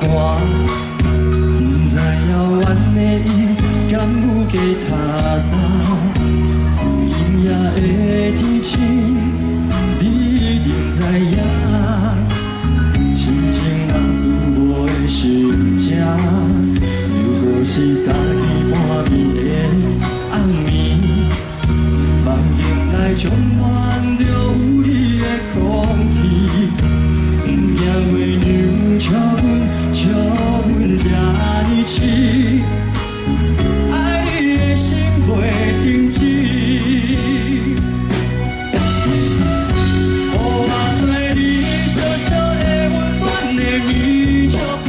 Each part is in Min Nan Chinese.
寒，不知遥远的伊敢有加塔三。今夜的天晴，你一定知影，深情人思无的心情，犹阁是三更半暝的暗暝，梦境内充满着有你的空气。不惊月娘笑阮，笑阮这呢痴，爱你的心袂停止。予我做你小小的温暖的棉笑被，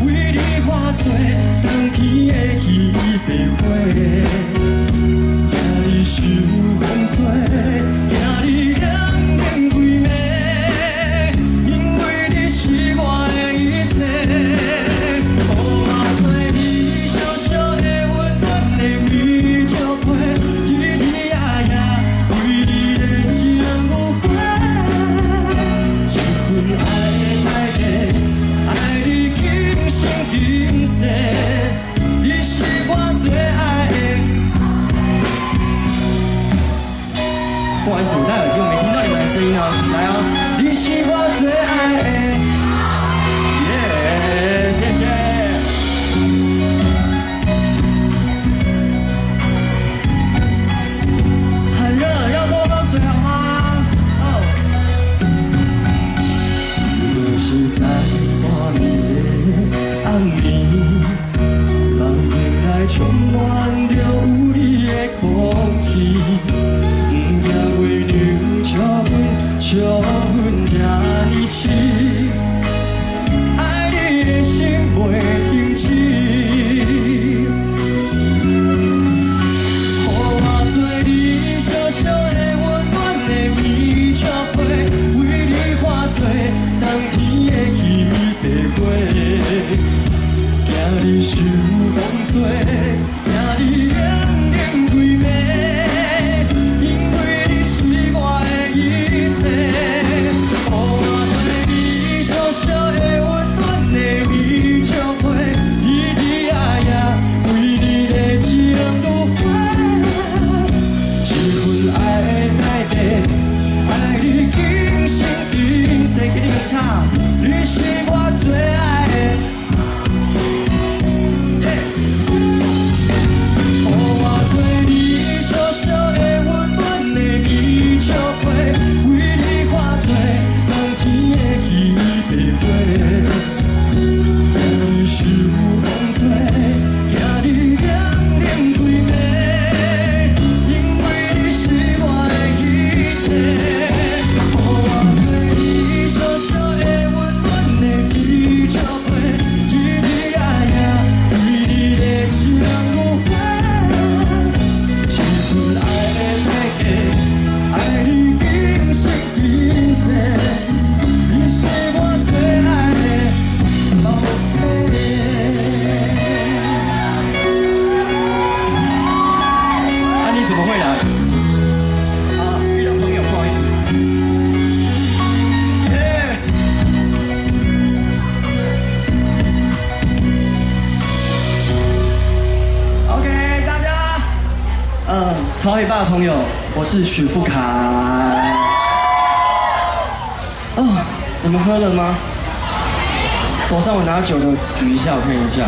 为你化做冬天的彼白花，惊你受风吹，惊你冷冷规暝，因为你是我的一切。予我做你小小的温暖的棉笑被，日日夜夜为你的情有花，这份爱的代价，爱你今生今世，你是我最爱的。不好意思，我戴耳机，我没听到你们的声音哦。来哦，你是我最爱的，耶，谢谢。很热，要多喝水好吗？哦。就是三更半暝的暗暝，梦境内充满着有你的空气，不惊月娘笑阮，笑阮这呢痴，爱你的心袂停止。予我做你小小的温暖的棉笑被，为你化做冬天的彼白花，惊你受风吹，惊你冷冷规暝，因为你是我的一切。予我做你小小的温暖的棉笑被，日日夜夜为你的情如花，这份爱的代价，爱你今生今世，给你们唱，你是我最爱的。耶！予我做你小小的温暖的棉笑被，为你化做冬天的彼白花，惊你受风吹，惊你冷冷规暝，因为你是我的一切。予我做你小小的温暖的棉笑被，日日夜夜为你的情如花，这份爱的代价，爱你今生今世，你是我最爱的宝贝。啊，你怎么会来？啊，遇到朋友，不好意思。耶。OK，大家，超黑爸的朋友，我是许富凯。哦，你们喝了吗？手上有拿酒的举一下，我看一下。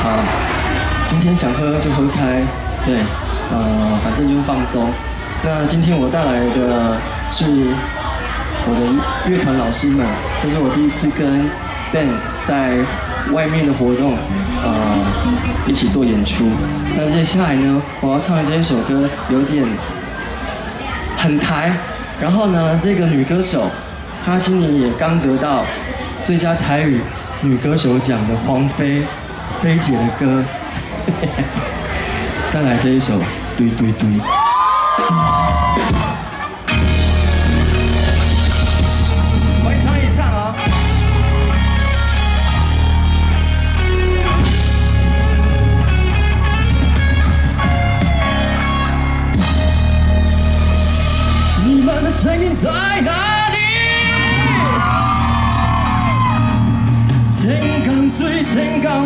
好，今天想喝就喝开，对，反正就是放松。那今天我带来的是我的乐团老师们，这是我第一次跟 band 在外面的活动，一起做演出。那接下来呢，我要唱的这一首歌有点很台，然后呢，这个女歌手她今年也刚得到最佳台语女歌手奖的黄飞飞姐的歌，带来这一首《对对对》。我一唱一唱啊！你们的声音在哪里？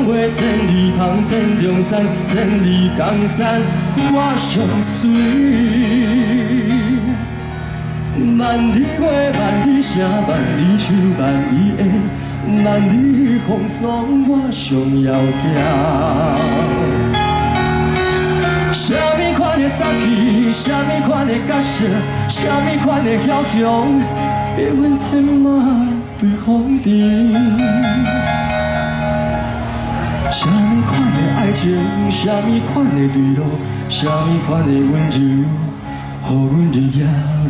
話，千里芳，千重山，千里江山，我相隨。萬里月，萬里城，萬里樹，萬里煙，萬里風霜，我上枵行。啥物款的殺氣，啥物款的角色，啥物款的梟雄，逼阮策馬對風馳。啥物款的愛情，啥物款的墜落，啥物款的溫柔，予阮日夜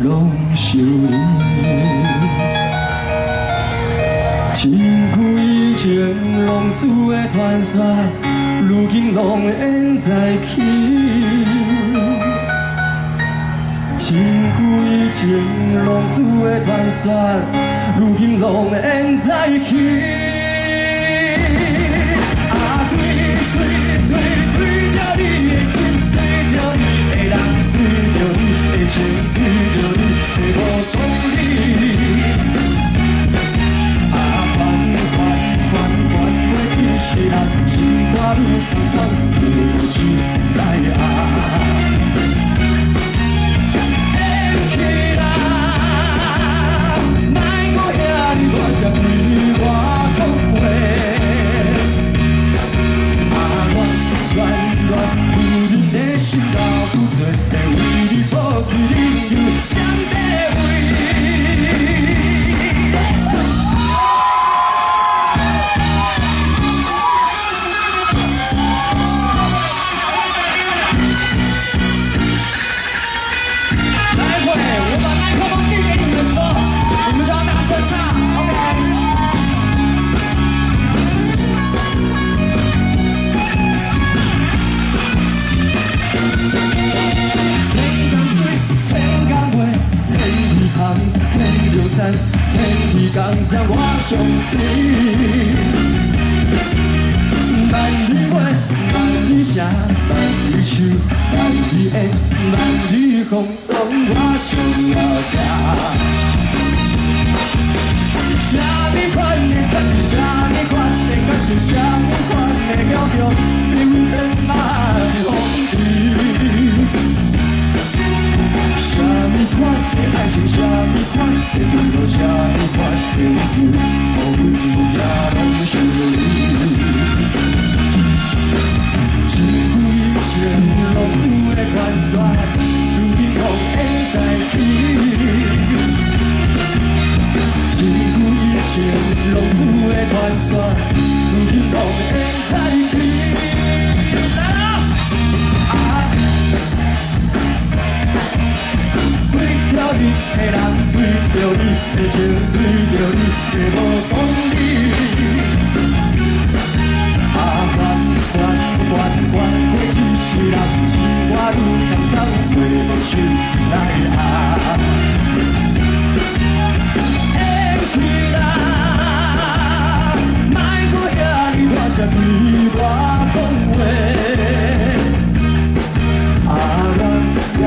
攏想你。真久以前浪子的傳說，如今攏連在一起。真久以前浪子的傳說，如今攏連在一起。啊，對對對，對著你的心，對著你的人，對著你的情，對著你的無公理。啊，煩煩煩煩過一世人，心肝愈慘慘，做無手來愛。演起來，莫閣遐呢大聲對我講話。啊，戀戀戀，女人的心老久做，為你破碎奶油占地位。待會我把麥克風遞給你們的時候，你們就要大聲唱，OK？千江水，千江月，千里芳，千重山，千里江山，我相隨。萬里月，萬里城，萬里樹，萬里煙，萬里風霜，我上枵行。啥物款的殺氣，啥物款的角色，啥物款的梟雄，比阮策馬對風馳。啥物款的愛情，啥物款的墜落，啥物款的溫柔，予阮日夜攏想你。真久以前浪子的傳說，如今攏連在一起。真久以前浪子的傳說，如今攏連在一起。來啦！啊！對著你的人，對著你的情，對著你的無公理。啊，煩煩煩煩過一世人，心肝愈慘慘，做無手來愛。演起來，莫閣遐呢大聲對我講話。啊，戀戀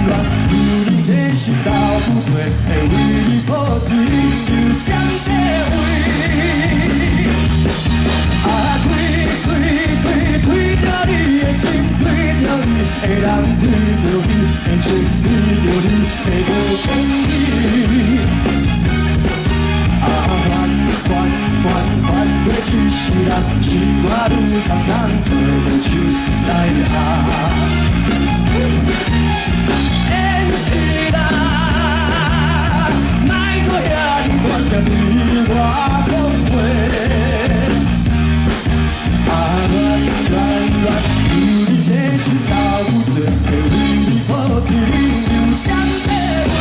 戀，女人的心老久做，為你破碎又占地位。啊，對對對，對著你的心，對著你的人，對著你的情，對著你的無公理。啊，煩煩煩煩過一世人，心肝愈慘慘，做無手來愛。演起來，莫閣遐呢大聲對我講話。啊，戀戀戀，女人的心老久做，為你破碎又占地位。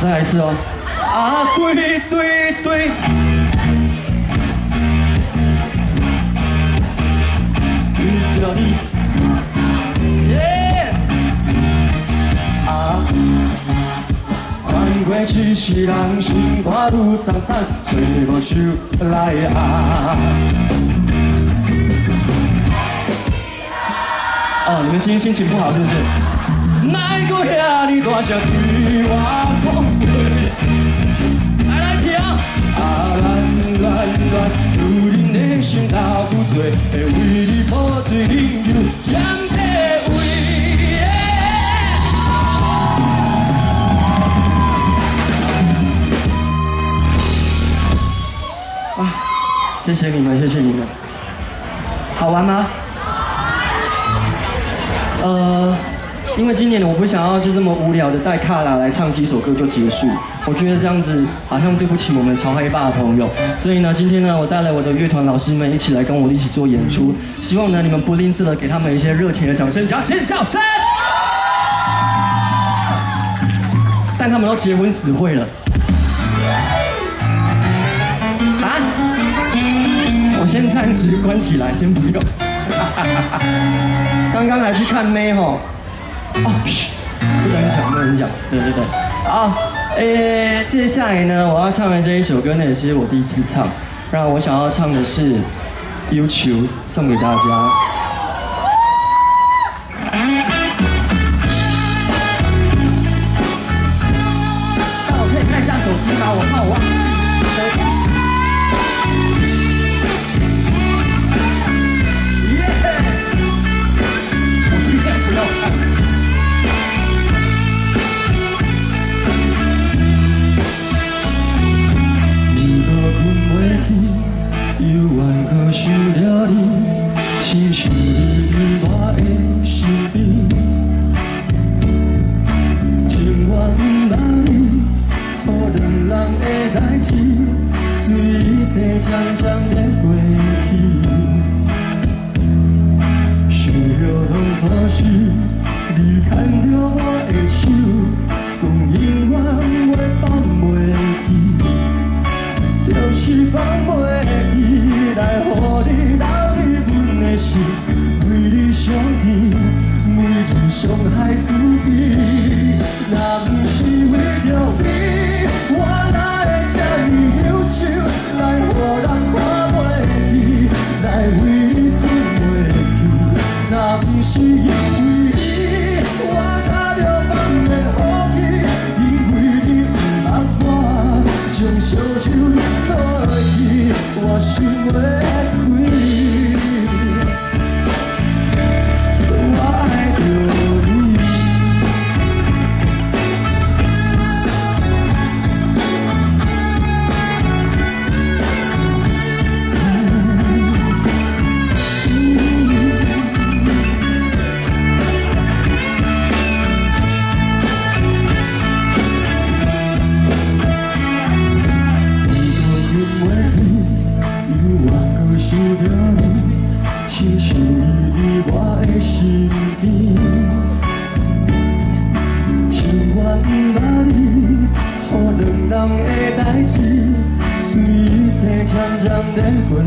再來一次哦！啊，對對對，對著你，耶！啊，翻過一世人，心肝愈慘慘，做無手來愛。哦，你你們今天心情不好是不是？莫閣遐爾大聲對我講話，來來唱。啊，戀戀戀，女人的心頭久多，會為你破碎忍受占地位。啊，謝謝你們，謝謝你們，好玩嗎？因為今年我不想要就這麼無聊的帶卡拉來唱幾首歌就結束，我覺得這樣子好像對不起我們潮黑吧的朋友，所以呢，今天呢，我帶來我的樂團老師們一起來跟我一起做演出，希望呢你們不吝嗇的給他們一些熱情的掌聲，掌聲，掌聲！但他們都結婚死會了，啊？我先暫時關起來，先不用。剛剛還是看妹吼。哦，噓，不能講，不能講，對對對，好，接下來呢，我要唱的這一首歌呢，也是我第一次唱，讓我想要唱的是《憂愁》，送給大家。那我可以看一下手機嗎？我怕我忘記。耶！我盡量不要看。猶原閣想著你，親像你佇我的身邊。情願毋捌你，予兩人的代誌，隨一切漸漸的過去。想著當初時，你牽著我的手，講永遠袂放袂記。就是放袂記，來予你留佇阮的心，為你傷甜，每日傷害自己。若毋是為著你，我哪會這呢憂愁？來予人看袂起，來為你睏袂去。若毋是因為你，我早就放袂予去，因為你毋捌我，將燒酒飲落去，我想袂開，我愛著你。想著你，親像伊佇我的身邊。情願毋捌你，予兩人的代誌，隨一切漸漸的過去。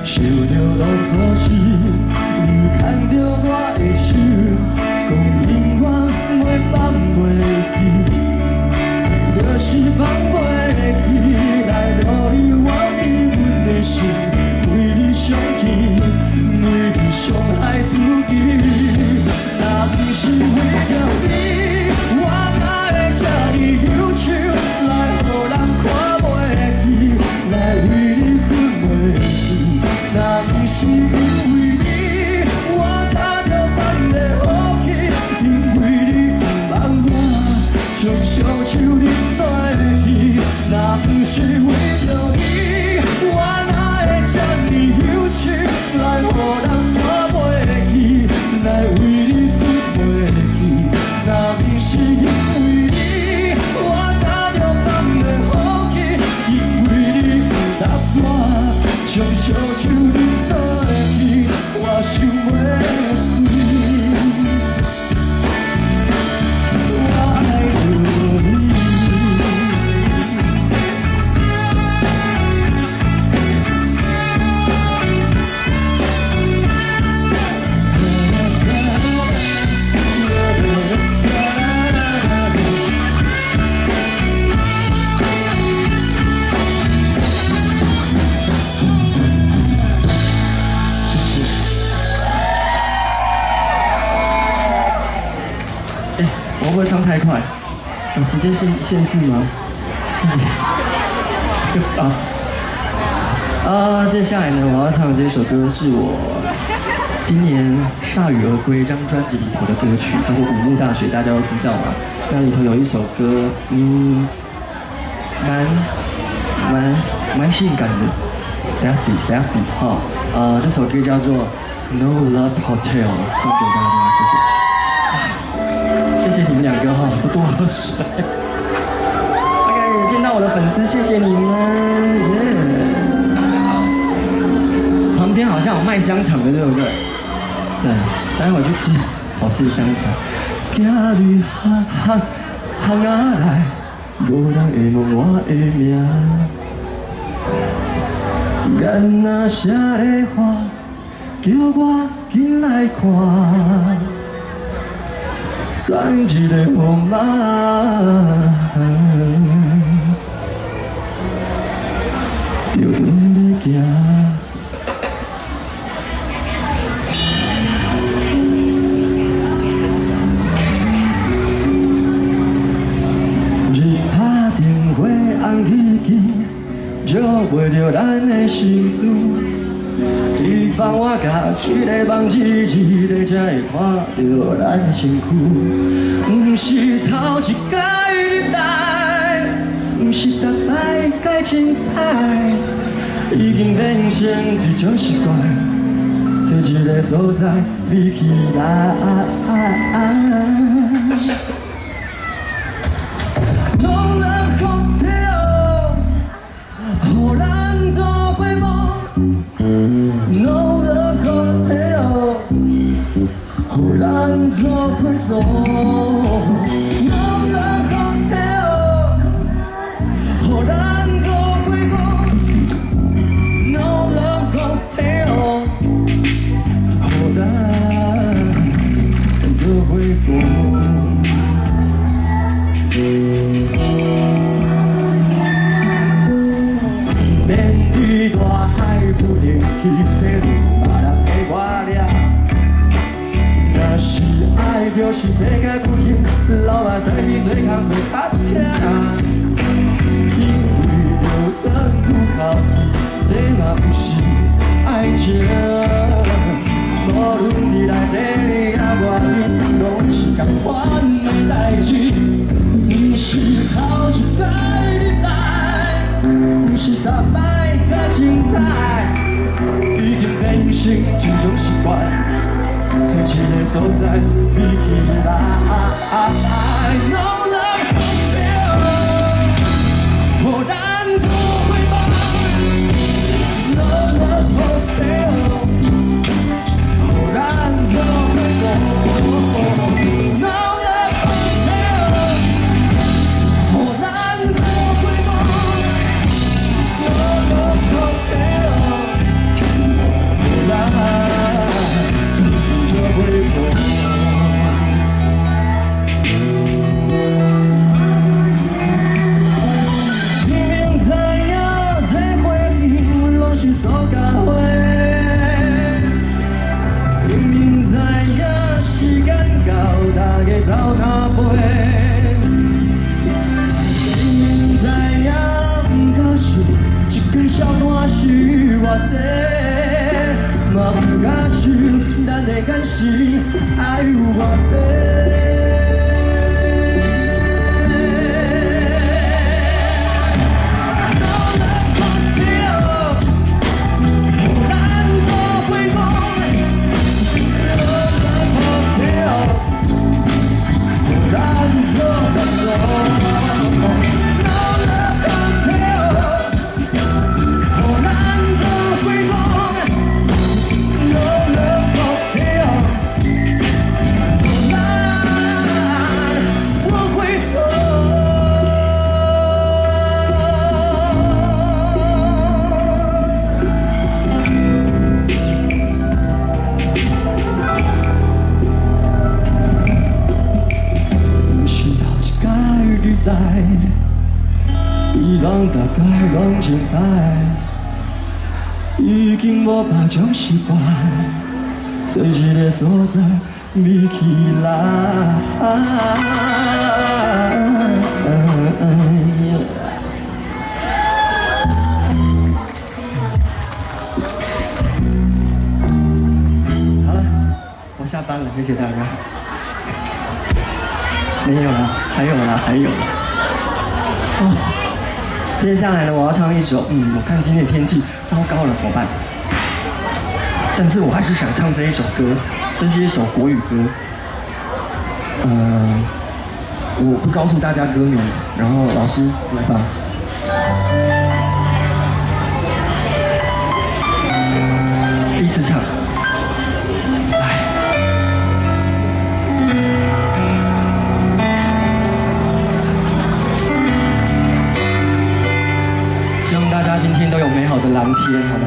想著當初時，你牽著我的手，講永遠袂放袂記，就是放袂記。來予你活佇阮的心，為你傷心，為你傷害自己。若毋是為著你，我哪會這呢憂愁？來予人看袂起，來為你睏袂去。若毋是因為你，我早就放袂予去，因為你毋捌我，將燒酒飲落去。若毋是為著你，我哪會這呢憂愁？來予人看袂起，來為你睏袂去。若毋是因為你，我早就放袂予去，因為你毋答我，將燒酒飲落去，我想袂開，我愛著你。會唱太快？有時間限制嗎？4點啊啊！接下來呢，我要唱的這首歌是我今年《鎩羽而歸》這張專輯裡頭的歌曲，叫做《五木大學》，大家都知道嘛。那裡頭有一首歌，蠻性感的，sexy sexy 哈。這首歌叫做《No Love Hotel》，送給大家，謝謝。謝謝你們兩個哈，都多喝水。OK，見到我的粉絲，謝謝你們。耶。旁邊好像有賣香腸的，對不對？對，待會去吃好吃的香腸。行入巷巷仔內，無人會問我的名。眼若寫咧看，叫我緊來看。選一個號碼，就踮咧行。日拍电话红起起，借袂著咱的心事。伊放我共一个梦，一个才会看著咱身躯。毋是頭一擺來，毋是逐擺較精彩，已經變成一種習慣，找一個所在美起來。No Love Hotel，予咱做伙夢。No Love Hotel，予咱做伙走。No Love Hotel，予咱做伙夢。No Love Hotel，予咱做伙過。面對大海浮天去，這你別人的我掠。若是愛，就是世界不幸，流目屎比做工課較痛。因為就算有哭，這嘛毋是愛情。無論佇內底抑外面，攏是仝款的代誌。毋是頭一擺你來，毋是逐擺較精彩，已經變成一種習慣，找一個所在美起來。No Love Hotel，予咱做伙夢。No Love Hotel，予咱做伙過。No Love Hotel，予咱做伙夢。No Love Hotel，予咱做伙過。明明知影這花園攏是塑膠花，明明知影時間到，大家走跤飛。明明知影不過是一間小單是偌濟，嘛不敢想咱的眼神愛有偌濟。No Love Hotel，予咱做伙夢。No Love Hotel，予咱做伙走。No Love Hotel，予咱做伙夢。No Love Hotel，予咱做伙過。毋是頭一擺你來，希望大家攏精彩，已經無別種習慣，找一個所在美起來。好了，我下班了，謝謝大家。沒有了，還有了，還有了。哦，接下來呢，我要唱一首，我看今天天氣糟糕了，怎麼辦？但是我還是想唱這一首歌，這是一首國語歌。我不告訴大家歌名，然後老師來吧。第一次唱。來。希望大家今天都有美好的藍天，好嗎？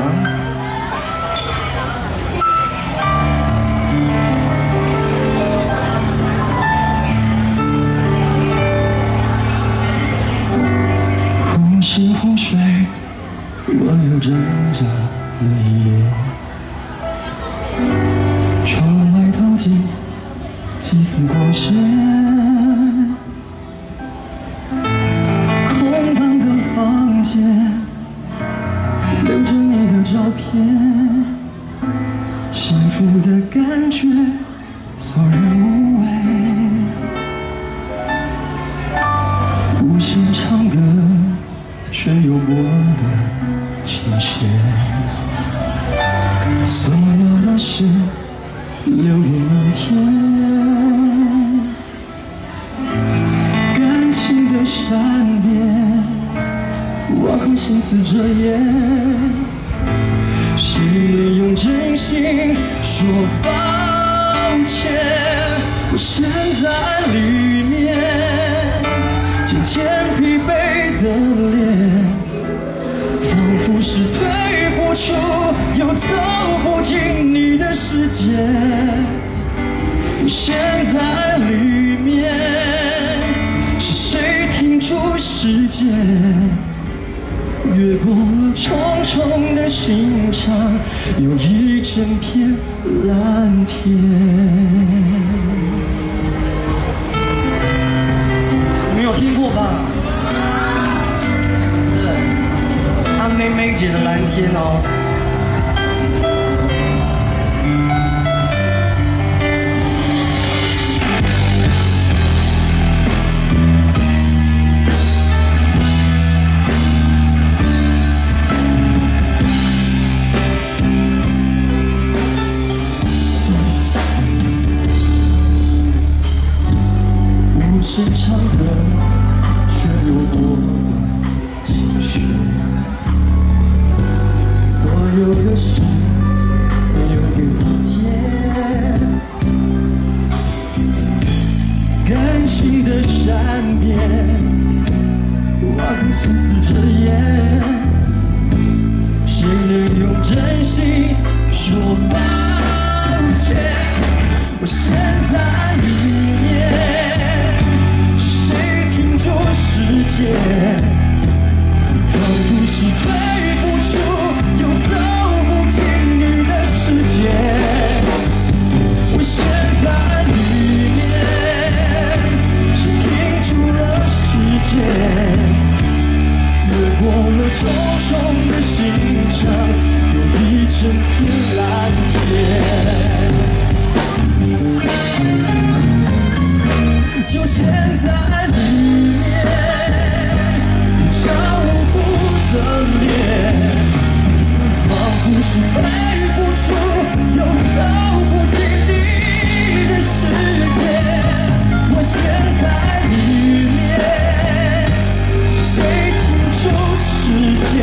忽是湖水，我又掙扎了一夜。窗外透進幾絲光線，空蕩的房間，留著你的照片，幸福的感覺索然無味，無聲唱歌，卻又過得清閒，所有的事留給明天，感情的善變，挖空心思遮掩，誰能用真心說抱歉？我陷在裡面，漸漸疲憊的臉，彷彿是退不出，又走不進你的世界。陷在裡面，是誰停住時間？越過了重重的心牆，有一整片藍天。沒有聽過吧？對，阿妹妹姐的藍天哦。無聲唱歌，卻又過得情緒，所有的事留給明天，感情的善變，挖空心思遮掩，誰能用真心說抱歉？我陷在裡面，時間，仿佛是退不出，又走不進你的世界。我陷在裡面，誰停住了時間？越過了重重的心牆，有一整片藍天。就陷在裡面，模糊的臉，仿佛是退不出，又走不進你的世界。我陷在裡面，是誰停住時間？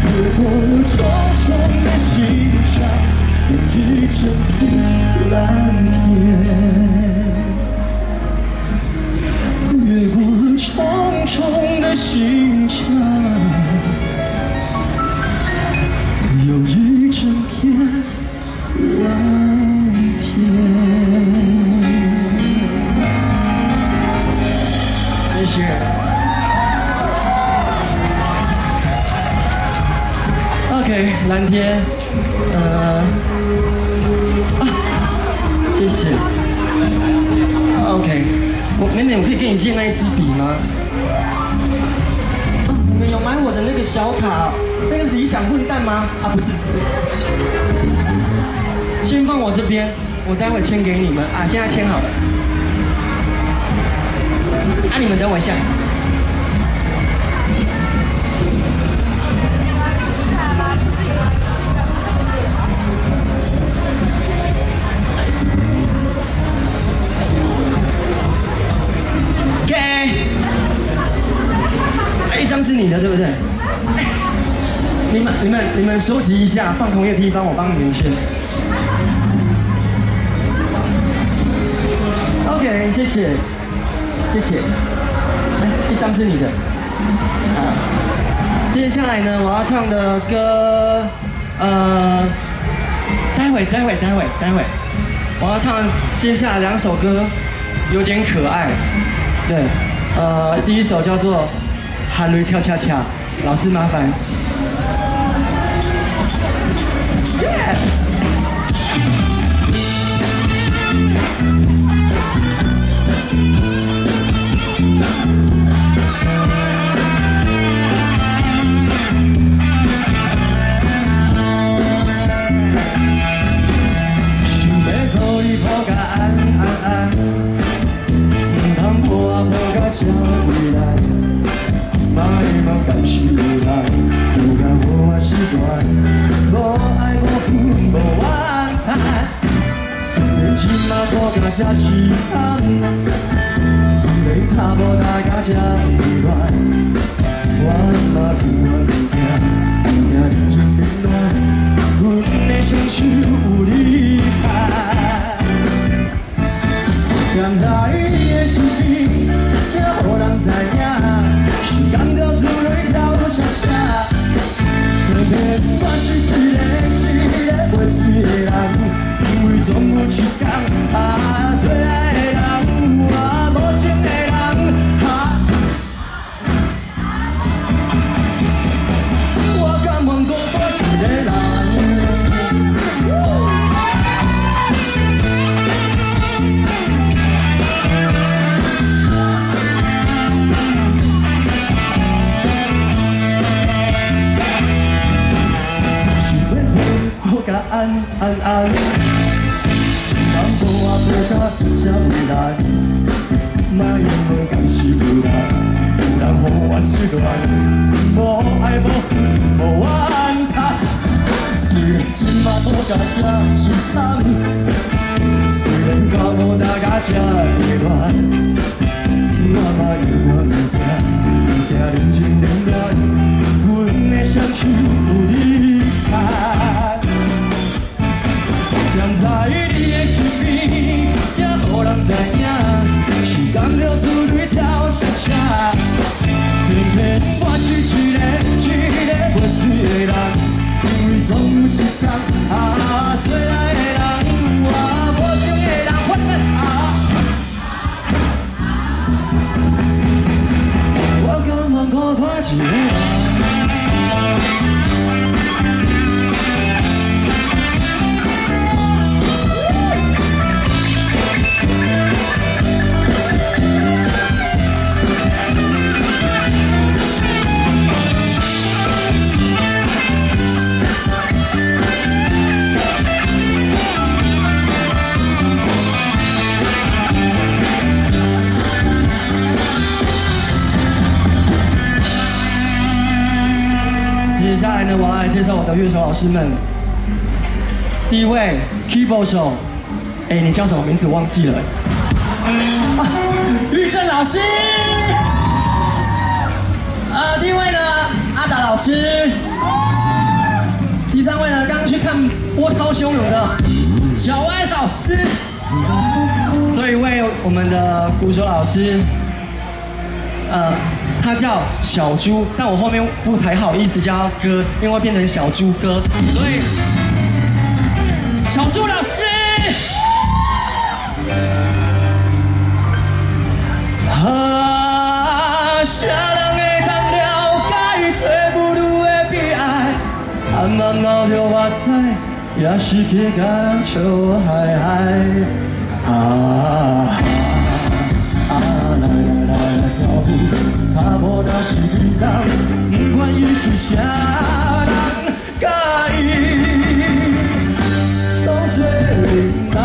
越過了重重的心牆，有一整片藍天。越過了重重的心牆，有一整片藍天。謝謝。OK，藍天，啊，謝謝。OK。我妹妹，我可以跟你借那一支筆嗎？啊，你們有買我的那個小卡？那個是理想混蛋嗎？啊，不是，先放我這邊，我待會簽給你們啊。現在簽好了。啊，你們等我一下。給，一張是你的，對不對？你們收集一下，放同一個地方，我幫你們簽。OK，謝謝，謝謝。來，一張是你的。啊，接下來呢，我要唱的歌，待會待會待會待會，我要唱接下來兩首歌，有點可愛。對，第一首叫做《含淚跳恰恰》，老師麻煩。Yeah! 想欲抱你抱甲安安安，毋通抱啊抱甲這糜爛，嘛會問敢是有人，有人予我失恋，無愛無恨無怨嘆。雖然這馬苦甲這凄慘，雖然跤步踏甲這迷亂，我嘛永遠不驚，不驚人情冷暖，阮的双手有你牽。踮在你的身邊，惊予人知影，时間就自來跳車車。偏偏我是一個一個袂醉的人，因為總有一天啊，最愛的人，我無情的人，哈。我甘願孤單一個人。甲安安安，毋通抱我抱甲這糜爛，莫问敢是有人，有人予我失恋，無愛無恨無怨嘆。雖然這馬苦甲這凄慘，雖然跤步踏甲這迷亂，我嘛永遠不驚，不驚人情冷暖，阮的雙手有你牽。踮在你的身邊，惊予人知影，時間就自來跳車車。偏偏我是一個一個袂醉的人，因為總有一天啊，最愛的人，我無情的人，反正啊，我甘願孤單一個人。接下來呢，我要來介紹我的樂手老師們。第一位 keyboard 手，哎，你叫什麼名字？忘記了。啊，玉正老師。第一位呢，阿達老師。第三位呢，剛剛去看波濤洶湧的小歪老師。最後一位我們的鼓手老師，他叫小豬，但我後面不太好意思叫他哥，因為會變成小豬哥，所以小豬老師。啊，啥人會當了解做母女的悲哀？暗暗流著目屎，也是加甲笑嗨嗨。啊啊！跤步若是沉重，不管伊是啥人，佮伊当作明白。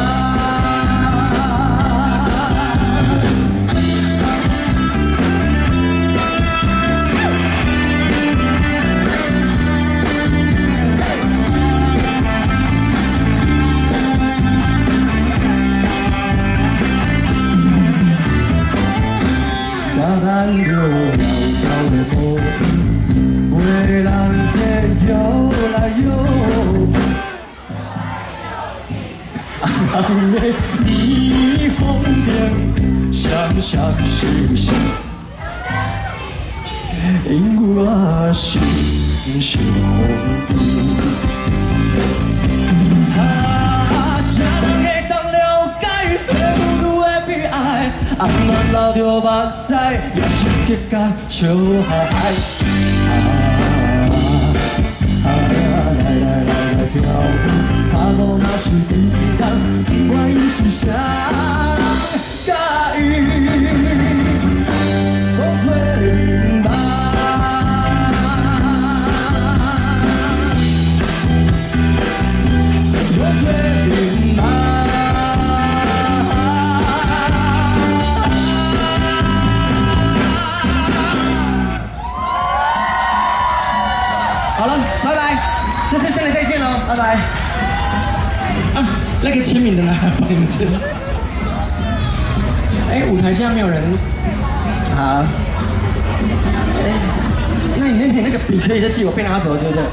甲咱着渺小的孤被人客摇来摇去，啊，人的耳风灯闪闪烁烁，因我是毋是风灯？啊，啥人会当了解岁月的悲哀？暗暗流著目屎，也是结甲笑海。啊，来来来来跳舞，跤步若是沉重，不管伊是啥人，佮伊当作明白。当作明白。好了，拜拜，這次真的再見嘍，拜拜。啊，那個簽名的呢？幫你們簽。哎，舞台下沒有人。好。哎，那你那邊那個筆可以再借我，被拿走了，對不對？